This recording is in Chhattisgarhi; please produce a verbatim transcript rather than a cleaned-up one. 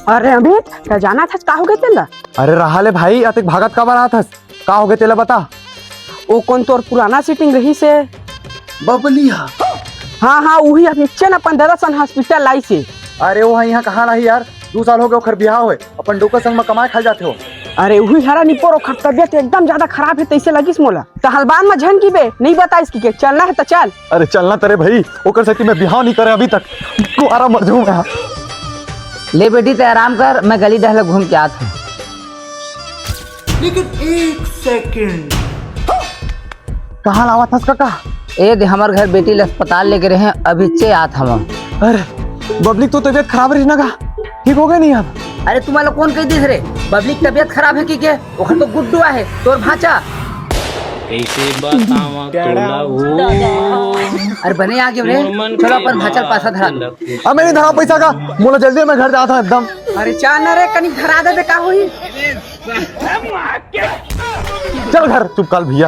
अरे अमित, का जाना था, का हो गया तेला? अरे रहा ले भाई, अतेक भागत काबर आत हस? का हो गया तेला बता। ओ कोन तोर पुराना सेटिंग रहिसे? बबली हा। हाँ हाँ, उही ह निच्चन अपन ददा सन हॉस्पिटल लाइसे। अरे वो ह इहाँ कहाँ रही यार, दू साल हो गए ओखर बिहाव होय, अपन डोकर संग म कमाए खाए जाथे हो। अरे उही हरा निपोर, ओखर तबियत एकदम ज्यादा खराब हे, तइसे लगिस मोला। त हलबान म झन की बे, नइ बताइस कि के, चलना हे त चल। अरे चलना तरे भाई, ओकर सेती मैं बिहाव नइ करे अभी तक, कुआरा मर जाऊं मैं। ले बेटी, तैं आराम कर, मैं गली डहर घूम के आत हूँ। लेकिन एक सेकंड। कहाँ लावत हस कका? ए दे, हमर घर बेटी ल अस्पताल लेके रहे, अभी चे आत हवं। अरे, बबली के तो तबियत खराब रही ना का? ठीक हो गए नहीं अब? अरे, तुम्हारा कौन कह दिस रे? बबली की तबियत खराब है कि के? ओखर तो गुड्डू आहे, तोर भांचा। कैसे बतावा तोला वो? अरे बने आ गए रे। चलो अपन भांचा ल पासा धरा दो। अब मैं नहीं धरा पैसा का, मोला जल्दी, मैं घर जाता हूँ एकदम। अरे चल ना रे, कनिक धरा दे बे, का होही? चल घर, चुप काल भैया।